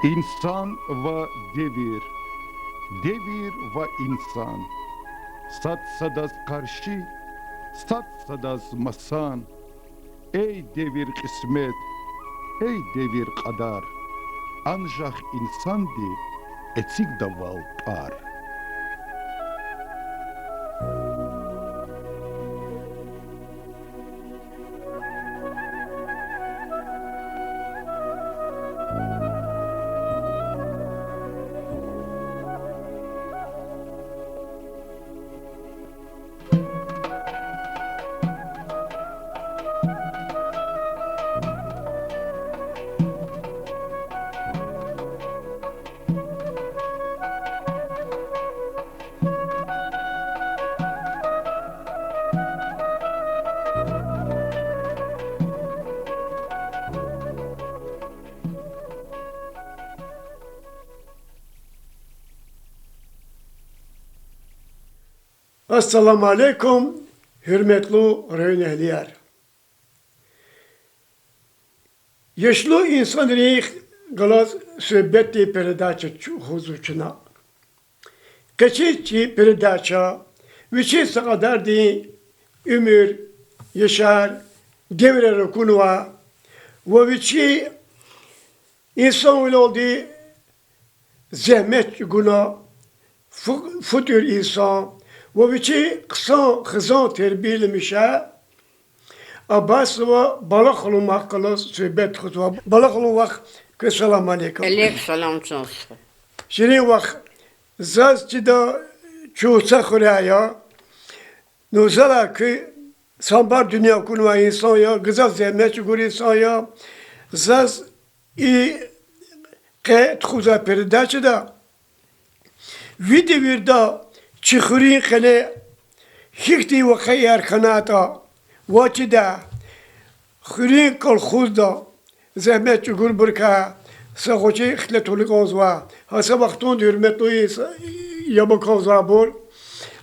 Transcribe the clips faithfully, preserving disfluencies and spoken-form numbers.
Инсан ва девир, девир ва инсан. Сад садаз къарши, сад садаз масан. Эй девир кьисмет, эй девир кьадар. Анжах инсанди эцигдавал тӀвар. Ассаламу алейкум, гьуьрметлу районэгьлияр! Яшлу инсанрихъ галаз суьгьбетдин передача чу-, гузва чна. Къенин чи передача вичин са кьадардин уьмуьр, яшар, девирар акунва ва вичи инсанвилелди зегьмет чӀугуна фу-, фу тӀуьр инсан ва вичи хъсан хизан тербияламиша Абасова Бала халун вахъ галаз суьгьбет тухузва. Бала халун вах, квез салам алейкум. Алейк салам, чан стха. Ширин вах, заз чида, чун са хуьряй я. Ну, зала куь самбар дуьнья акунвай инсан я, гзаф зегьмет чӀугур инсан я. Заз и къе тухузвай передачада ви девирда чи хуьруьн къене гьихьтин вакъиаяр хьанайтӀа, ва чида, хуьруьн колхозда зегьмет чӀугурбурукай са гъвечӀи ихтилат авуна кӀанзава. Гьа са вахтунда, гьуьрметлу ис-, яб акалзавайбур,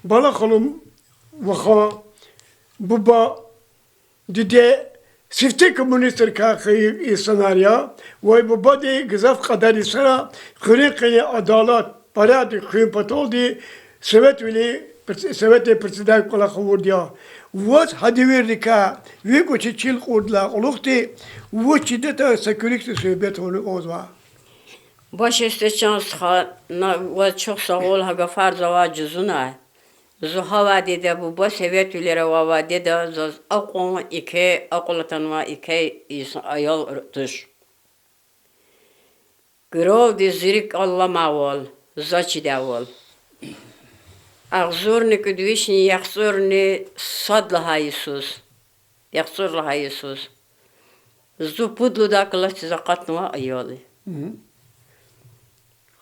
Бала халун вахан, буба, диде сифте коммунистрикай хьайи инсанар я, ва бубадин гзаф кьадар йисара хуьруьн къене адалат, порядок хуьн паталди советвилин, советдин председатель кӀвалах авурди я. Ваз гьа девирдикай ви кӀвачи чил кьурдалай кьулухъди вуч чидатӀа са куьруь хьтин суьгьбет авуна кӀанзава. Баш эцигда, чан стха, на ваз чухсагъул гьа гафар завай жузунай. Зун гьа вядеда, буба советвилера авай вядеда заз акьван еке акьул атанвай еке инс-, аял туш. Куьрелди зи рикӀ аламайвал, за чидайвал. Агъзурни кӀуьд вишни яхцӀурни сад лагьай йисуз, яхцӀур лагьай йисуз зун пуд лугьудай классдиз акъатнавай аял я.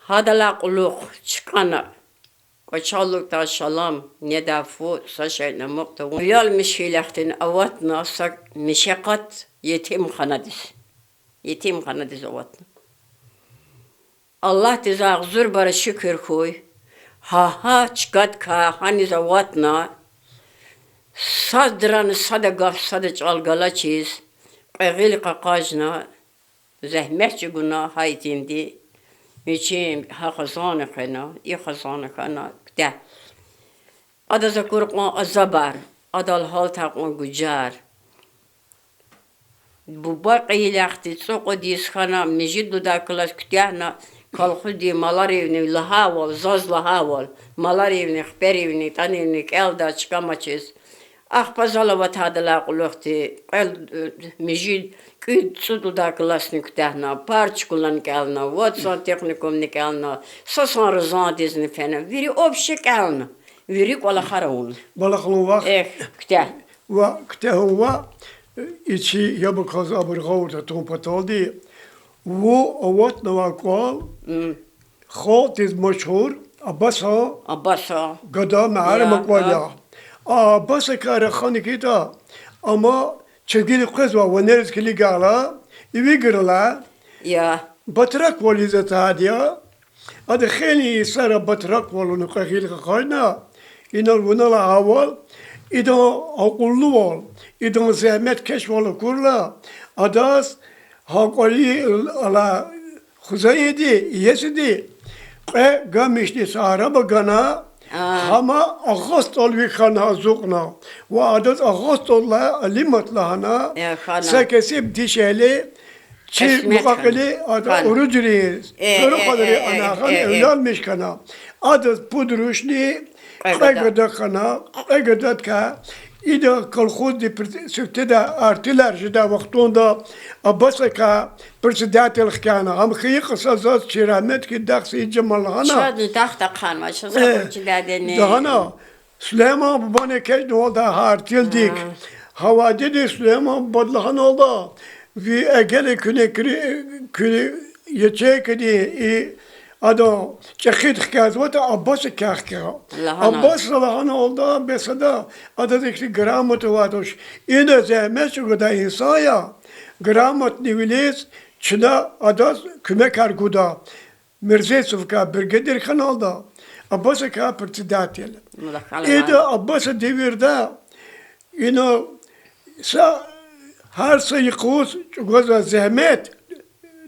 Гьадалай кьулухъ чкӀана кӀвачалукдай шалам, недай фу, са шейни амукь тавун. Аял михьиляй хьтин аватна са мешакъат, етимханадиз. Етимханадиз аватна. Аллагьдиз агъзурбара шукур хьуй, гьа-гьа чкадикай гьаниз аватна, садрани сада гаф, сада чӀал галачиз, кьве гъил къакъажна, зегьмет чӀугуна гьа етимди, вичин гьа хизанни хвена, и хизанни хьана куьтягь. Адаз акур кьван азабар, адал гьалтай кьван гужар. Буба кьейиляй хьтин цӀукьуд йис хьана, муьжуьд лугьудай класс куьтягьна, колхоздин маларивни лагьайвал, заз лагьайвал, маларивни, хперивни, тӀанивни кӀелдай чка амачиз. Ахпа зал аватайдалай кьулухъди кьвел, э, муьжуьд, кӀуьд, цӀуд лугьудай классни куьтягьна, Парчкулани кӀелна, вад сан техникумни кӀелна, са сан Рузандизни фена, вири общий кӀелна, вири кӀвалахар авуна. Балахлу вах. Эхь, куьтягь. Ва куьтягь ва, э, и чи яб акалзавайбур гъавурда тун паталди, вун аватнавай кӀвал, халкьдиз машгьур Аббаса, Аббаса гада Мегьарама кӀвал я. А Аббасакай рахана хьайитӀа, ама чи гила къвезвай ванериз килигайла, ивигралай, я, Батраквал ийиз атайди я. Ада хейлин йисара Батраквалуна кьве гъил къакъажна, инал вуна лагьайвал, идан акьуллувал, идан зегьметкешвал акурла, адаз гьа кӀвали алай Хузаиди, иесиди кьве гамишдиз араба гана, гьама агъа стӀалвик хьана, азукьна. Ва адаз агъа стӀаллай Алимат лагьана, са кесиб дишегьли, чи мукьва-кьили ада уружри, Сурухалри ана гъана эвлялмиш хьана. Адаз пудрушни кьве гада хьана, кьве гададикай ида колхозди пр-, сифтеда артиллер жедай вахтунда Аббасакай председатель хкяна. Ам хьайи кьиса заз чи рагьметлу дахси Жамал лагьана. Чазни дахда хъанва, чаз абур чидайдини. Лагьана, Сулейман бубани экечӀнавалда гьа артиллдик. Гьа вадиди Сулейман бубад лагьаналда, ви эгели куьне кри-, куьне ячейкадин и адан чӀехид хкязватӀа, Аббасакай хкягъ. Аббаса лагьаналда, бес ада, адаз ихьтин грамота авайди туш. Ина зегьмет чӀугвадай инсан я, грамотнивилиз чна адаз куьмекар гуда. Мирзесовакай бригадир хьаналда, Аббасакай председатель. Ида Аббаса девирда ина са, гьар са юкъуз чӀугвазвай зегьмет,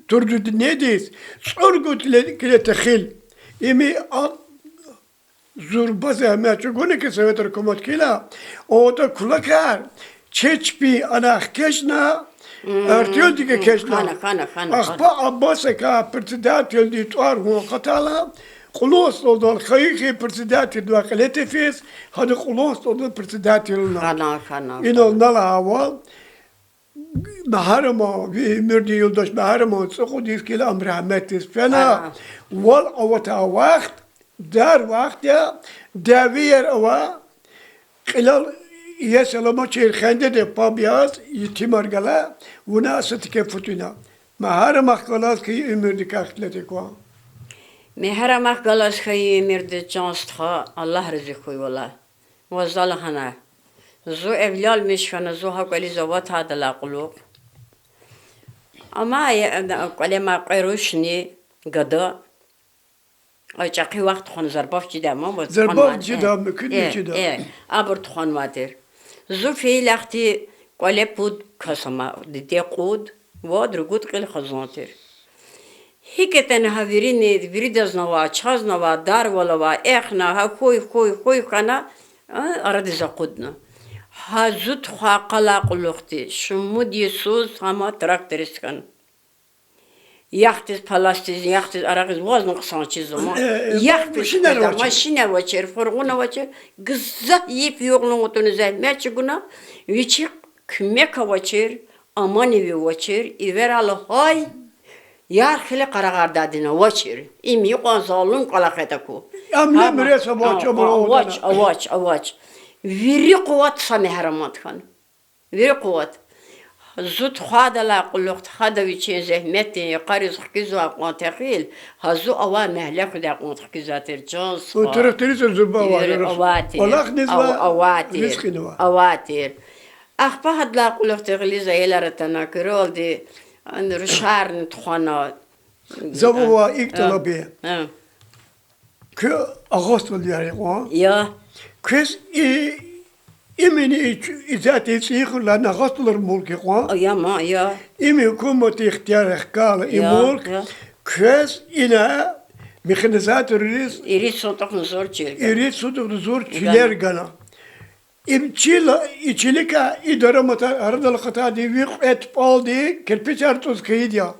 трудоднедиз цӀуругуд киле, киле техил. Им а зурба зегьмет чӀугуна хьи, советрин гьукумат хьайила, атӀа кулакар чеб чпин анай хкечӀна, артиллдик экечӀна. Ахпа Аббасакай председательдин тӀвар вун акъатайла, кьулухъ стӀалдал хайи хьи председательдивай кьиле тефиз, гьада кьулухъ стӀалдал председатель авуна. Инал на лагьайвал, Мегьараман, ви уьмуьрдин юлдаш Мегьараман цӀукьуд йис хьайила ам рагьметдиз фена. Вал аватай вахт, дар вахт я, дявеяр ава, кьилел иеси аламачир, хендеда паб яз, етимар галай, вуна са тике фу тӀуьна. Мегьарамахъ галаз хьайи уьмуьрдикай ихтилат кван. Мегьарамахъ галаз хьайи уьмуьрдиз, чан стха, Аллагь рази хьуй валай. Ваз за лагьана, зун эвлялмиш хьана, зун гьа кӀвализ аватайдалай кьулухъ. Амма кӀвале ман кьве рушни гада, а чӀехи вахт тухвана, зарбаф чида ман, ваз тухванвай, мумкин я, чида. Абур тухванвай тир. Зун фейила ахьтин кӀвале пуд кас ама, диде, кьуд ва ругуд кьил хизан тир. ГьикӀ ятӀани гьа вирини, виридазни авай, чазни авай, дарвал авай, эхна, гьа хьуй, хьуй, хьуй хьана, а, арадиз акъудна. Гьа зун тухвай къалай кьулухъди шумуд йисуз гьам тракторист хьана. Яхдиз, паласдиз, яхдиз, арагъиз, вазни хъсан чиз ама. Яхъ машинар авачир, машинар авачир, фургъун авачир. Гзаф йиф-югъ лугьун атуна, зегьмет чӀугуна, вичи куьмек авачир, амани ви авачир, эверайла гьай, яр хили къарагъардайди авачир. Им икьван залум кӀвалах ятӀа аку. Авач, авач, авач. Вири къуват са Мегьараманд хьана. Вири къуват. Зун тухвайдалай кьулухъ, тухуда вичин зегьметдин йикъариз хкизвай кьван техил, гьа зун авай мягьле хуьдай кьван хкизвай тир, чан стха. Авай тир. Авай тир. Ахпа гьадалай кьулухъди гъилиз аялар атана, куьрелди рушарни тухвана. За вавай икӀ тӀалаб ая. Куь агъа СтӀалдияр я кьван. Квез и, имни и, исятда цӀийи хуьрелай агъа СтӀалрин мулк я кьван. Им гьукуматдин ихтияр хкайла и мулк, квез ина механизаторриз ирид сотухна зур чилга, ирид сотухна зур чилер гана. Им чил, и чиликай и дараматар арадал акъатайди ви кьве тупӀалди кирпичар тӀуз хьайиди я.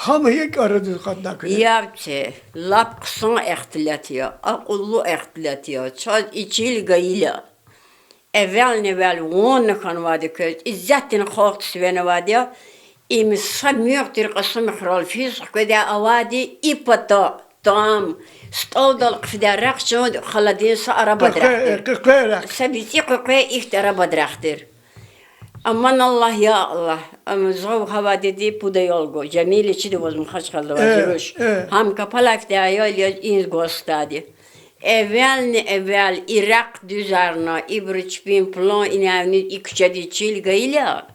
Гьам гьикӀ арадиз акъатна куьне? Яб це, лап хъсан ихтилат я, акьуллу ихтилат я. Чаз и чил гайила, эвелни-эвел ванна хьанвайди квез, исятдани халкьдиз фенвайди я. Им са муьгъ тир Кьасумхуьрел физ хкведай авайди и пата, там, стӀалдал хъфидай рехъ чун халадин са арабадрахъ тир. Са бицӀи къекъвей ихьтин арабадрахъ тир. Аман Аллагь, я Аллагь, ам зав гьавадиди пуд аял гва. Жамиличиди ваз Махачкъалада авай, зи руш. Гьам капалайфидай аял яз инс гваз стадди. Эвелни-эвел и рехъ дуьзарна, ибуру чпин план инавни и куьчедиз чил гайила,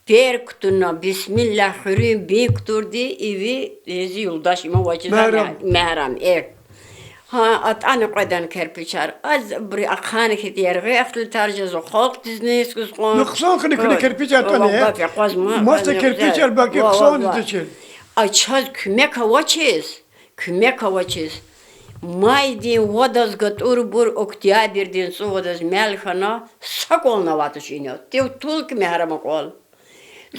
пер кутуна, бисмиллагь, хуьруьн бин кутурди, иви, зи юлдаш им авачиз, Мегьрам, э. Гьа, атӀана кьведан кирпичар. Азбур ахъайна хьи, яргъи ихтилатар жезва, халкьдизни куьз кьван. Нукьсан хьана куьне кирпичар атӀани, э? Маса кирпичар баки хъсан дичил. А чаз куьмек авачиз, куьмек авачиз. Майдин вадаз гатӀурбур октябрдин цӀувадаз мел хьана, са кӀвални авай туш ина. Тив тулк Мегьараман кӀвал.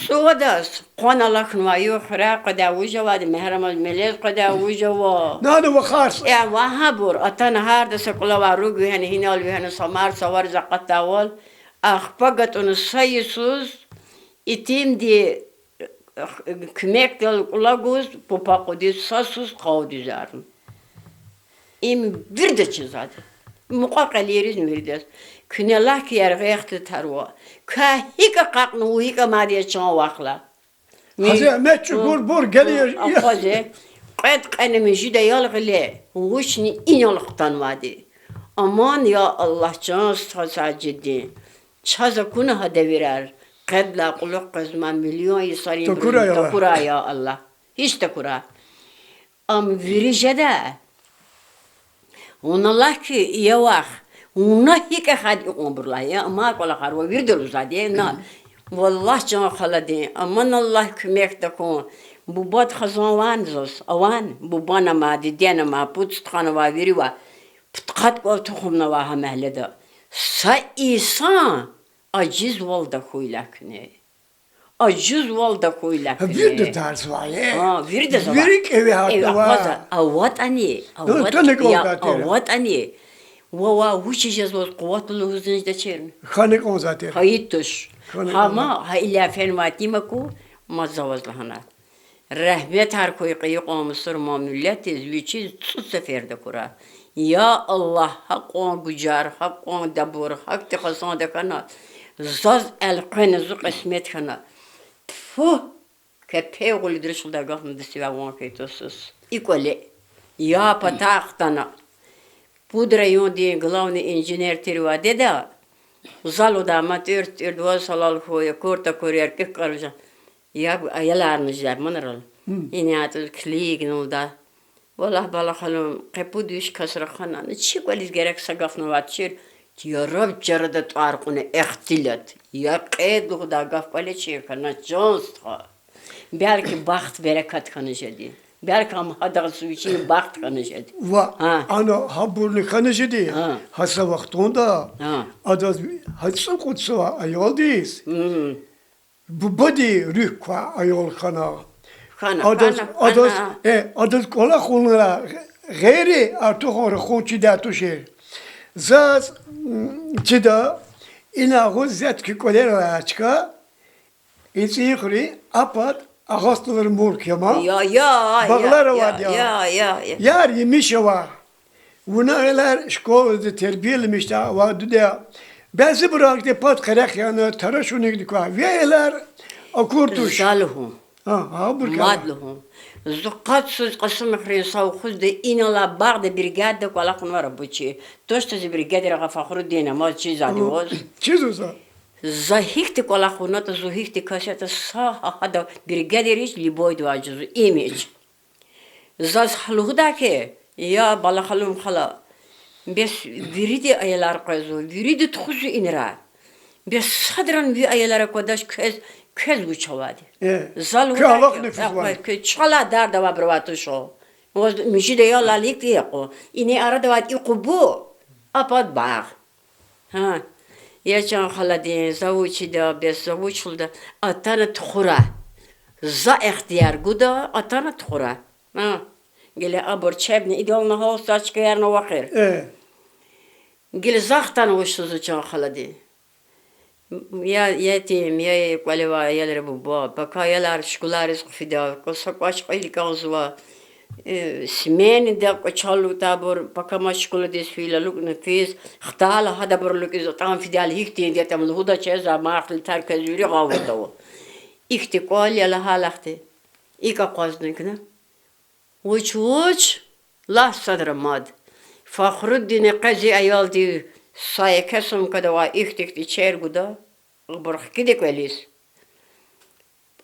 ЦӀувадаз къван алахьнавай югъ хуьряй къведай вуж авайди, Мегьарамаз мелез къведай вуж ава. Нана вахар. Э, ва гьабур, атана гьарда са кӀула авай руг вегьена, гьинал вегьена, са мар, са вариз акъатдайвал. Ахпа гатӀунна са йисуз итимди куьмекдал кӀула гуз, папа акъудиз, са йисуз къав дуьзарна. Им виридаз чизвайди. Мукьва-кьилийриз виридаз. Куьне лагь хьи, яргъи хтатарва. Квехъ гьикӀ акъатна, вун гьикӀ мад я, чан вахла. Гьа зегьмет чӀугурбур гелияр. Акъваз, кьвед-кьвенни муьжуьд аял гъиле, вучни инал хтанвайди. Аман, я Аллагь, чан стха Сажиддин. Чаз акуна гьа девирар. Къедлай кьулухъ къвезма миллион йисарин такурай, я Аллагь. Гьич такурай. Ам вири жеда. Вуна лагь хьи, я вах, вуна гьикӀ хьайиди икьванбур лагь, я ма кӀвалахар ва виридалай лугьузвайди я на. Валлагь, чан халадин, аман Аллагь куьмек тахьун. Бубад хизан авани заз, авани? Бубани ама, дидени ама, пуд стхани ава, вири ава. Пудкъад кӀвал тухумни ава гьа мягьледа. Са инсан ажизвал тахьуй лагь куьне. Ажизвал тахьуй лагь куьне. Виридаз тарсвай. Гьа, виридаз ава. Вири кӀеви гьатнава. АватӀани, аватӀани. Ва ва вучиз жезваз къуватлу лугьуз жедачир. Хьана кӀанзавай тир. Гьайид туш. Гьама гьа иляфен ватимаку, мад заваз лагьана. Рагьметар хьуй къайи кьван мусурман миллетдиз, вичиз цӀуд сеферда акурай. Я Аллагь, гьакьван гужар, гьакьван дабур, гьахьтин хизанда хьана, заз элкъвена, зун кьисмет хьана. Тфу, кепек гъуьлуьд рушалда гаф муьдуьсивай ван хьайи тусуз. И кӀвале. Я патахъ хтана. Пуд райондин главный инженер тирвай деда, за лугьудай ман тӀуьрт-тӀуьрдваз салал хьуй, акур-такур яркӀик кӀаржа. Яб аяларни жаб манарал. Ина атӀуз килигна лугьудай. Валлагь, бала халу, къе пуд-виш кас рахана, чи кӀвализ герек са гафни авачир, яраб чарада тӀвар кьуна ихтилат. Я кьед лугьудай гаф кӀвале чир хьана, чан стха. Белки бахт-берекат хьана жеди. Белки ам гьадаз вичин бахт хьана жеди. Ва ана гьабурни хьана жеди, гьа са вахтунда адаз гьа цӀукьуд йисавай аялдиз бубади руьгь квай аял хьана. Адаз, адаз, э, адаз кӀвалахунрай гъейри артухан рахун чидай тушир. Заз чида, ина агъуз зетки кӀвалерал а чка, и цӀийи хуьруьн а пад Агъасталрин мулк я ман. Багълар авайди я. Яр емиш ава. Вуна аялар школадиз тербияламишдай авайди я. Бязибуру ахьтин пад къерех яна, тарашуникди квай. Ви аялар акур туш. За лугьун. Мад лугьун. Зу къад йисуз Кьасумхуьруьн совхозда инал алай багъда бригадада кӀвалахнава рабочий. Точно зи бригадир агъа Фахрудин ама чизвайди ваз. Чизва за. За гьихьтин кӀвалах авунатӀа, зун гьихьтин кас ятӀа, са гьа-, гьада бригадир яз, любойдивай жузва, им яз. Заз лугьудай хьи, я бала халун хала, бес вириди аялар къвезва, вириди тухузва инрай. Бес садрани ви аялар аквадач, квез, квез вуч авайди? За лугьудай хьи, квез чалай дарда авайбур авай туш. Ваз муьжуьд аял алай икӀ я кьван. Ина арада авайди икьван бу, а пад багъ. Гьа, я чан халадин, за вучида, бес за вуч лугьуда, атана тухурай. За ихтияр гуда, атана тухурай. Гила абур чебни идална гьал са чкаярни вахир. Гила за хтана вуч лугьузва, чан халадин. Я, я етим, я кӀвале авай аялрин буба, пака аялар школайриз хъфида, кӀус са кӀвач кьил кӀанзава. Сменада кӀвачел алудайбур пакамаз школадиз фейила, алукӀна физ, хтайла гьадабур алукӀиз атӀан фидайла, гьихьтинди ятӀа ам лугьудач, за мархли тар квез вири гъавурда ава. Ихьтин кӀвал я лагьайла ахьтин. ИкӀ акъвазна икӀна. Вуч, вуч? Лагь садра мад. Фахруддина къе зи аялдив са еке сумкада авай ихьтин-ихьтин ичер гуда, абур хкида кӀвализ.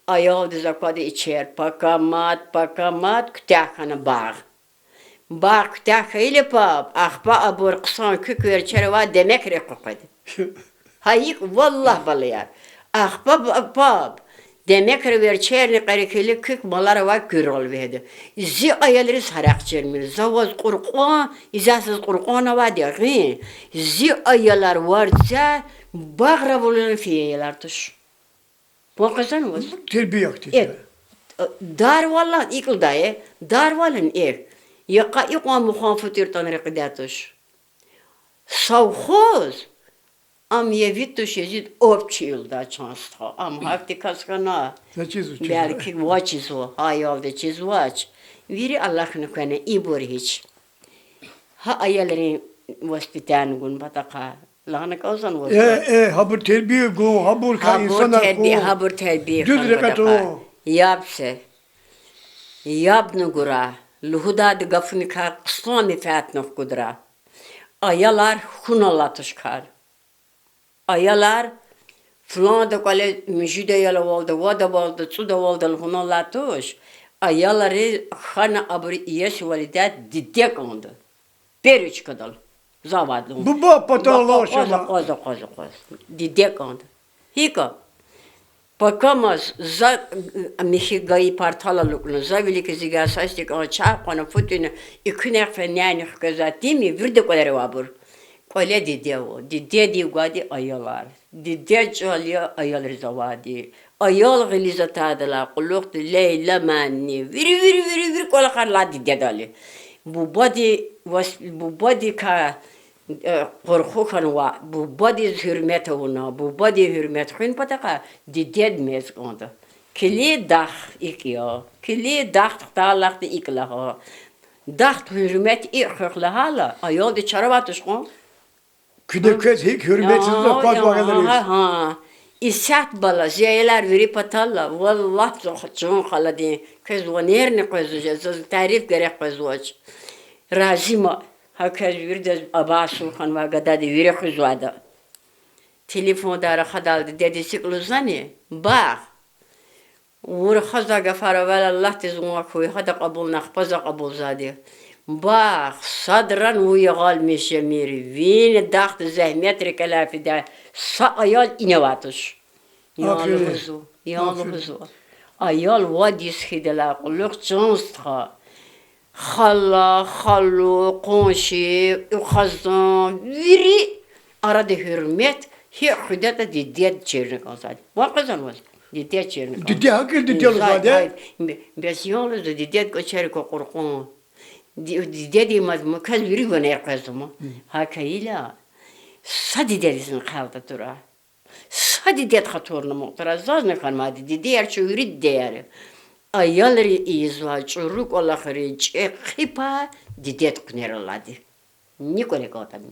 Аялдиз аквада ичер, пакамат, пакамат, куьтягь хьана багъ. Багъ куьтягь хьайила, паб, ахпа абур хъсан куь кверчер авай демекрик къекъведа. Гьа икӀ, валлагь, балаяр. Ахпа, паб, Демекра верчерни къерехили куьк малар авай куьрал вегьеда. Зи аялриз гьаракь чирмир. За ваз Къуръан, изясаз Къуръан авайди гъин. Зи аялар варця багъра вулун фейи аялар туш. Ван къвезвани ваз? Тербия хьтин. Э, дарвалан икӀ лугьуда, э, дарвалан эх. Яка икьван мухан фу тиртӀан рекьидай туш. Совхоз, ам я вид туш, я зид общий лугьуда чан стха. Ам гьахьтин кас хьана, белки ваз чизва, гьа аялди чизвач. Вири Аллагьни квена, ибур гьич. Гьа аялрин воспитание гун патахъай. Лагьана кӀанзавани ваз? Э, э, гьабур тербия гун, гьабур хьайи инсанар хьун. Гьабур тербия хьун патахъай. Яб це. Яб нугурай. Лугьудайди гафуникай хъсан менфятни хкудра. Аялар хьунал алай туш кар. Аялар фланда кӀвале муьжуьд аял авалда, вад авалда, цӀуд авалда лугьунал алай туш. Аялри хьана абуру иеси валидат диде кӀанда. Первый чкадал. За авайди лугьун. Буба патал лугьун. Акъваз, акъваз, акъваз. Диде кӀанда. ГьикӀ я? Пакамаз за михьи гайи партал алукӀна, за вилик зигасасди кӀан чай хъвана, фу тӀуьна, экуьнахъ фена няни хквезвай тими, вирида кӀвалера авайбур. КӀвале диде ава, дидедив гвайди аялар. Диде чӀал я аялриз авайди. Аял гъилиз атайдалай кьулухъди Лейла, Мани, вири, вири, вири, вири кӀвалахар алай дидедал я. Бубади, бубадикай къурху хьанва, бубадиз гьуьрмет авуна, бубадин гьуьрмет хуьн патахъай дидед мез кӀанда. Килиг, дахт икӀ я, килиг, дахт хтайла ахъди икӀ лагьа. Дахт гьуьрмет икӀ хуьх лагьайла, аялди чара авай туш кьван. Куьне квез гьикӀ гьуьрметсизва кваз вагьелриз. Исятда бала, зи аялар вири паталла, валлагь, зун чун халадин, квез ванерни къвезва жез, заз тариф герек къвезвач. Разима, гьа квез виридаз Абасул хьанвай гадади вири хуьзвайда. Телефондай рахадалди дидедиз икӀ лугьузвани? Багъ. Вун рахазвай гафар авайла Аллагьдиз вун хьуй, гьада кьабулна, ахпа за кьабулзавайди. Багъ, садрани вун ягъалмиш жемир, вини дахт зегьмет рикӀелай фидай са аял ина авай туш. Я лугьузва, я лугьузва. Аял вад йис хьайидалай кьулухъ, чан стха, хала, халу, къунши, хизан, вири арада гьуьрмет гьикӀ хуьдатӀа дидед чирна кӀанзавайди. Ван къвезвани ваз? Дидед чирна кӀан. Диде гьакӀ диде лугьузвайди я? Бес я лугьузва, дидед кӀвачерик ква Къуръан. Ди-, дидедин мазмун квез вири ванер къвезва ман. Гьакайила, са дидедизни хъел татурай. Са дидед хатурна амукьдара, зазни хьанвайди, дидеяр чун вири дидеяр я. Аялри ийизвай чӀуру кӀвалахри чӀехи пай дидед куьнер алайди. Ни кӀвале кӀантӀани.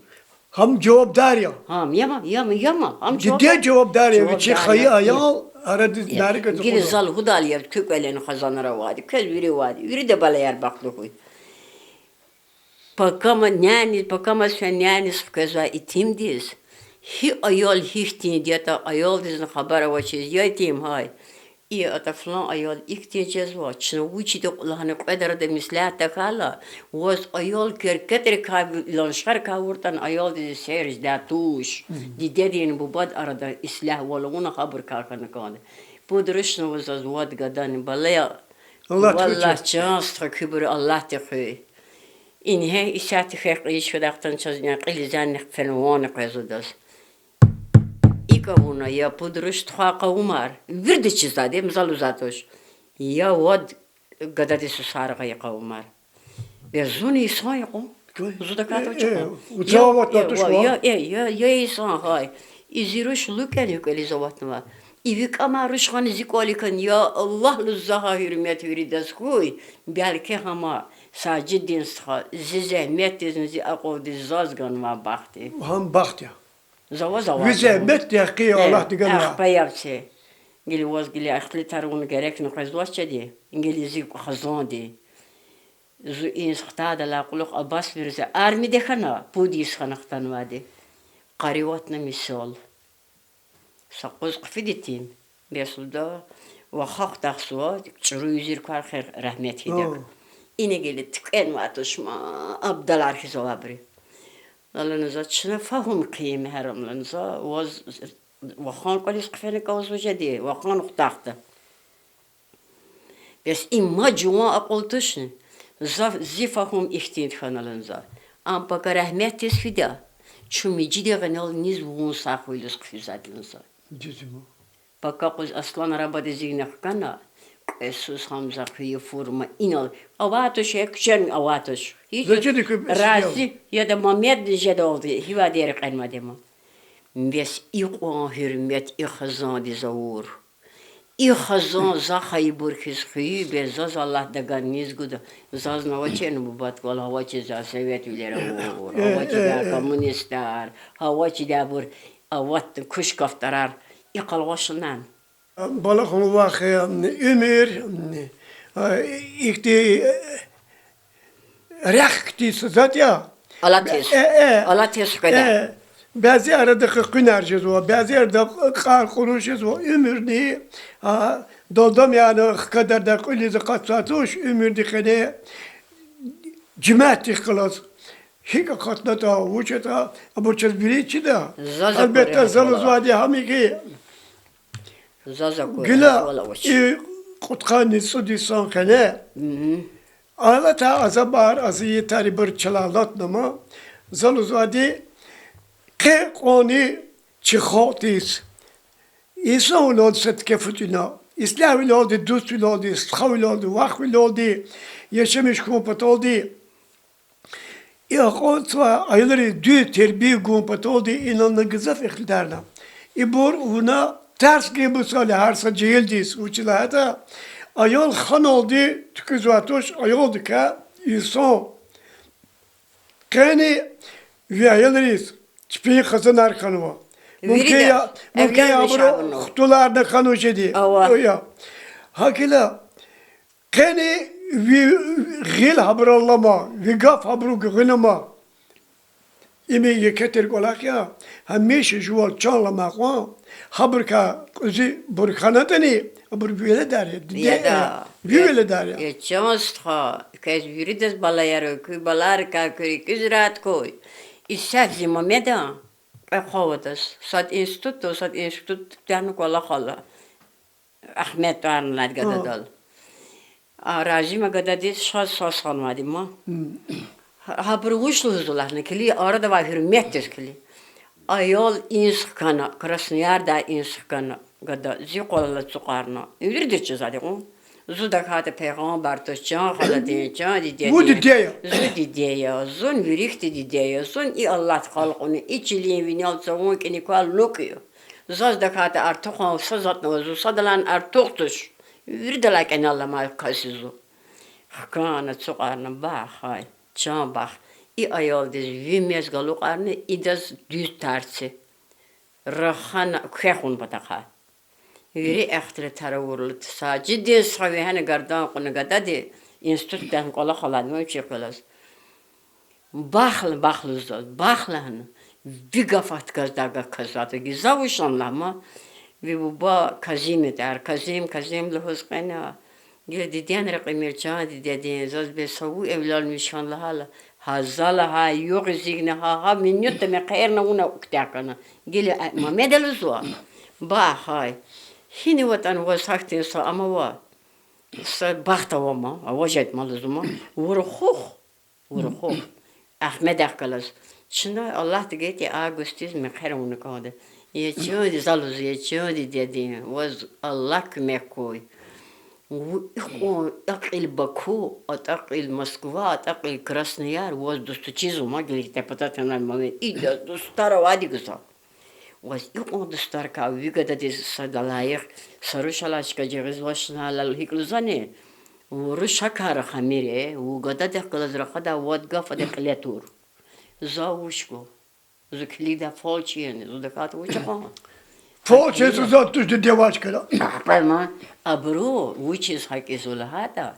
Гьам жавабдар я. Гьам, яма, яма, яма, гьам диде жавабдар я, вичи хайи аял арадиз дарик ацукьна. Гила за лугьудайла я, куь кӀвалени хизанар авайди, квез вири авайди, вирида балаяр бахтлу хьуй. Пакама няни, пакамаз фена няниз хквезвай итимдиз, гьи аял гьихьтинди ятӀа, аялдизни хабар авачиз, я итим, гьай, и атӀа флан аял ихьтин жезва, чна вучида лагьана кьвед арада меслят тахьайла, ваз аял керкетрикай, ланшарикай авуртӀани, аялдиз сейр жедай туш. Дидедин бубад арада ислягьвал авуна гьабурукай хьана кӀанда. Пуд рушни ваз заз вад гадани, балаяр. Валлагь, чан стха, куьбур Аллагьди хуьй. Ингье исятда хьайи кьейиш фидахъ атана чаз, ина кьилиз ани хъфена ванни къвезва адаз. ИкӀ авуна, я пуд руш тухвай къавумар. Вирида чизвайди, им за лугьузвай туш. Я вад гадади сусар гъайи къавумар. Бес зунни инсан я кьван. Зун тахьайтӀа вуч я кьван? Я, я, я инсан, гьай. И зи руш лукӀян кӀвализ аватнава. И ви кӀамай руш гъана зи кӀваликай, я Аллагь, лугьузва, гьа гьуьрмет виридаз хьуй, белки гьама Сажиддин стха, зи зегьметдизни зи акьулдиз заз ганвай бахт я. Гьам бахт я. За ваз авай. Ви зегьметдин гьакъи Аллагьди ганва. Ахпа яб це. Гила ваз гила ихтилатар авун герекни къвезвач жеди, гила зи хизанди. Зун иниз хтайдалай кьулухъ Аббас Мирзе армида хьана, пуд йис хьана хтанвайди. Къариватна мисал. Са къуз хъфиди тин, бес лугьуда, ваха хутахзава, чӀуру юзур квай хер, рагьмет хьайидак. Ина гила туькӀвенвай туш ман, абдалар хьиз авайбуру. Лагьана за, чна фагьум хъийин, Мегьарамдин за, ваз вахан кӀвализ хъфена кӀанзава жеди, вахан хутахда. Бес им ма жуван акьул тушни? За, зи фагьум ихьтин хьана лан за. Ам пака рагьметдиз фида, чун мижиди гъенел низ вун сагъ хьуй лугьуз хъфизад лан за. Пака къуз Аслан арабада зигна хкана, кьве йисуз гьам за хъуью форма инал. Авай туш, э, куьчени авай туш. Гьич рази яда Мамедни жедалди, гьивайди рекье мад ама. Бес икьван гьуьрмет и хизандиз авур. И хизан за хайибур хьиз хъуью, бес заз Аллагь даган низ гуда. Зазни авачирни бубадин кӀвалах, авачирни за советвилер авур, авачирни коммунистар, авачирни абур, аватна куш кафтарар. И къалгъашунан. Балахун вахъ, э, уьмуьр, э, ихьтин, э, рехъ хьтин са затӀ я. Алатиз. Э, э. Алатиз хкведа. Э, бязи арада къуьнар жезва, бязи арада кьар-къуруш жезва, уьмуьрни, а, далдам яна хкадарда кьуьлиз акъатзавай туш, уьмуьрни къене жемятдихъ галаз. ГьикӀ акъатнатӀа, вуч ятӀа, абур чаз вири чида. Гьелбетда, за лугьузвайди гьам я хьи, гила и кьудкъанни цӀуд йисан къене алатай азабар, азиятар ибур чалай алатна ман, за лугьузвайди, къе кьванни чи халкьдиз инсанвилелди са тике фу тӀуьна, ислягьвилелди, дуствилелди, стхавилелди, вахвилелди яшамиш хьун паталди, и акьалтзавай аялриз дуьз тербия гун паталди инал на гзаф ихтилатарна. Ибур вуна тарс гайибур сад я гьар са жегьилдиз, вучиз лагьайтӀа аял ханалди туькӀуьрзавай туш, аялдикай инсан. Къени ви аялриз чпин хизанар хьанва. Мумкин я, мумкин я, абуру хтуларна хьанва жеди. Гьакӏ хьайила, къени ви гъил гьабурал алама, ви гаф гьабуру гуьгъуьнама. Им еке тир кӏвалах я, гьамиша жуваз чан аламай кьван, гьабурукай кьуьзуьбур хьанатӏани, абур веледар я, диде, ви веледар я. Чан стха, квез виридаз балаяр ава, куь баларикай куь рикӏиз рагьат хьуй. Исятда зи Мамедан кьве хва аватӏа, сад институтда, сад институтдани кӏвалахал ала. Агьмед тӏварни лагьай гададал. А Разима гададиз шаз-шаз ханвайди ма. Гьабуру вуч лугьузва лагьана килиг, арада авай гьуьрметдиз килиг. Аял инс хкана, Красноярдай инс хкана гада, зи къвалал ацукьарна. Виридаз чизвайди кьван. Зун тахьайтӏа пайгъамбар туш, чан халадин, чан дидедин. Вун диде я. Зун диде я, зун вири хьтин диде я, зун и Аллагьди халкьна, и чилин винел цавун кӏаник квай лукӏ я. Заз тахьайтӏа артухан са затӏни аваз, зун садалайни артух туш. Виридалай кӏаналламай кас я зун. Хкана, ацукьарна, бахай, чан бах. И аялдиз ви мез галукьарна, идаз дуьз тарци. Рахана квехъ авун патахъай. Вири ихтилатар авурла, Сажиддин стха, ви гьана гардан кьуна гадади, институтдани кӏвалахал алайди ма вичи кьве галаз. Бахла, бахла заз, бахла гьана. Ви гаф ахкаждай гаф кваз затӏа гьи, за вуч лагьана лагь ма. Ви буба Казим ятӏа, Казим, Казим лугьуз къене. Гила дидени рекьимир, чан дидедин, заз бес са вун эвленмиш хьана лагьайла, гьа за лагьай югъ эцигна, гьа, гьа минутда мехъерна авуна куьтягь хьана. Гила Мамеда лугьузва, бахай. Гьиниватӏани ваз гьахьтин са ам ава, са бахт ава ма, ава жеда ма лугьузва ма. Вун рахух, вун рахух. Агьмедахъ галаз. Чна Аллагьди гайитӏа августдиз мехъер авуна кӏанда. Я чан, за лугьузва, я чан дидедин, ваз Аллагь куьмек хьуй. Вун икьван, атӏа кьил Баку, атӏа кьил Москва, атӏа кьил Краснояр, ваз дустар чизва ма, гила депутат хьанвай Мамед, идаз дустар авайди гзаф. Ваз икьван дустарикай ви гададиз сада лайих, са руш алай чка жагъизвачни лагьайла гьикӏ лугьузвани, вун рушакай рахамир, вун гададихъ галаз рахадай вад гаф адан кьиле тур. За вуч гва? Зи килигдай фалчи яни, зи тахьайтӏа вуч кьван? Фалчи заз туш, диде авач кара. Ахпа ма, абуру вучиз гьакӏ ийизва лагьайтӏа,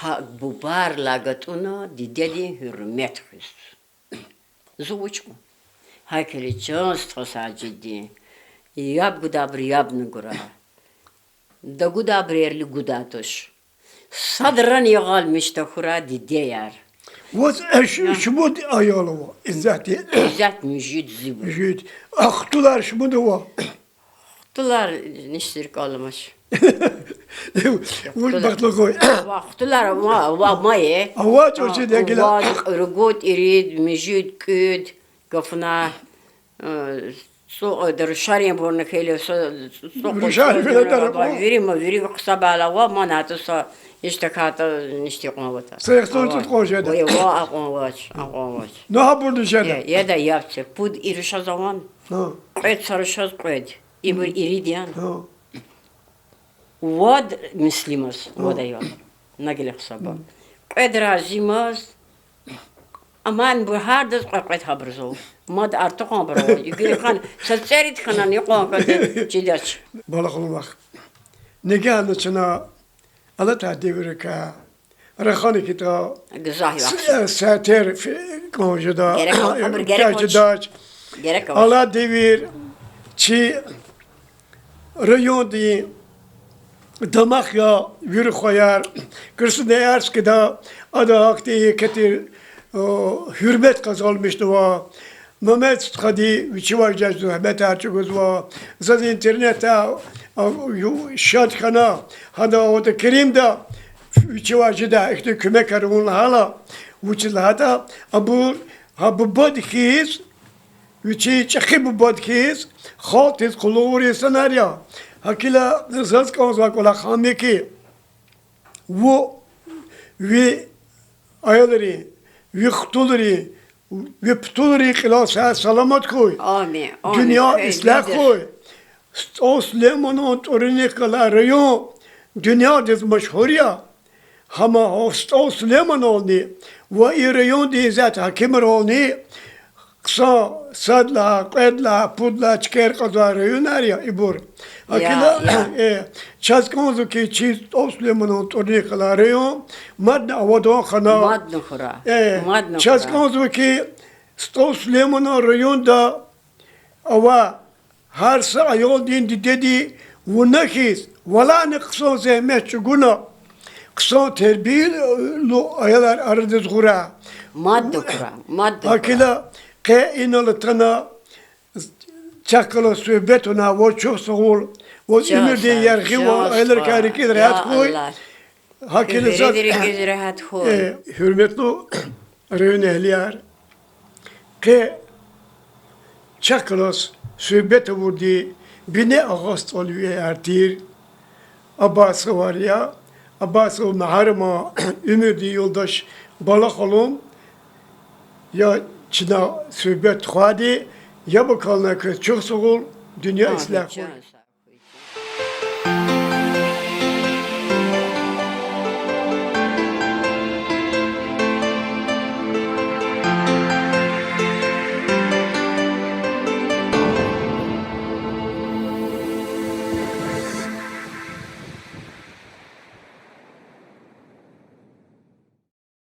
гьа бубайрилай гатӏунна дидедин гьуьрмет хуьз. Зи вуч кьван? Гьакӏ хьайила, чан стха Сажиддин, яб гудайбуру ябни гурай. Тагудайбуру ерли гудай туш. Садрани ягъалмиш тахьурай дидеяр. Ваз шумуд аял ава, Иззатди? Иззат муьжуьд, зи бур. Муьжуьд. А хтулар шумуд ава? Хтулар нишзир кӏаламач. Вуч бахтлу хьуй. Вахтулар ава, ава, ма я. Ава чӀавуз чида гила. Вад, ругуд, ирид, муьжуьд, кӀуьд гафуна, э, цӀукьуд рушарин бурни хьайила, са цӀукьуд, рушар цӀукьуд вири дара ава, кьван. Вири ма вири хъсабайла ава, ман гьатта са гьич тахьайтӀа ништи кьван аватӀа. Са яхцӀурни цӀуд кьван жеда. Ой, ава, акьван авач, акьван авач. Ну, гьабурни жеда. Э, яда яб це, пуд ирид рушаз авани? Гьа. Кьвед са рушаз кьвед. Ибур ирид яни? Гьа. Вад муслимаз, вад аял. На гила хъсаба. Кьвед разимаз, амма ибур гьардаз кьве-кьвед гьабуруз ава. Мад артуханбур ава. Игури хьана, са цӀерид хьана, ни кьван кӀанда чидач. Балахлу вах. Нигагьна чна алатай девирикай рахана хьайитӀа, гзаф яхцӀур, э, сятер фи-, кӀан жеда, герек ава, абур герек ава. Чидач. Герек ава. Алай девир чи райондин дамах я вири хваяр, Красноярскда ада гьахьтин еке тир, о, гьуьрмет къазанмишнава. Мамед стхади вичивай жеч зегьметар чӀугвазва. Заз интернетда, а, ю-, шад хьана, гьада аватӀа Керимда, вичивай жедай ихьтин куьмекар авун лагьайла, вучиз лагьайтӀа абур гьа бубад хьиз, вичин чӀехи бубад хьиз, халкьдиз къуллугъ авур инсанар я. ГьакӀ хьайила заз кӀанзавай кӀвалах ам я хьи, вун, ви аялри, ви хтулри, ви птулрин кьилел сагъ-саламат хьуй. Амин, амин. Дуьнья ислягь хьуй. СтӀал Сулейманан тӀварунихъ галай район дуьньядиз машгьур я. Гьам а СтӀал Сулейманални ва и райондин исятда гьакимрални хъсан сад лагьай, кьвед лагьай, пуд лагьай чкаяр кьазвай районар я ибур. ГьакӀ хьайила, э, чаз кӀанзава хьи, чи СтӀал Сулейманан тӀварунихъ галай район мадни авадан хьана. Э, чаз кӀанзава хьи, СтӀал Сулейманан районда авай гьар са аялдин дидеди вуна хьиз, валлагьни хъсан зегьмет чӀугуна, хъсан тербиялу аялар арадиз гъурай. ГьакӀ хьайила къе инал атана, чахъ галаз суьгьбет авунай ваз чухсагъул, ваз уьмуьрдин яргъивал, аялрикай рикӀел регьят хьуй. ГьакӀ хьайила заз, э, гьуьрметлу районэгьлияр, къе чахъ галаз суьгьбет авурди бине агъа СтӀалвияр тир, Абасовар я, Абасов Мугьарраман уьмуьрдин юлдаш Бала халун я чна суьгьбет тухвайди, яб акалнай квез, чухсагъул, дуьнья ислягь хьуй.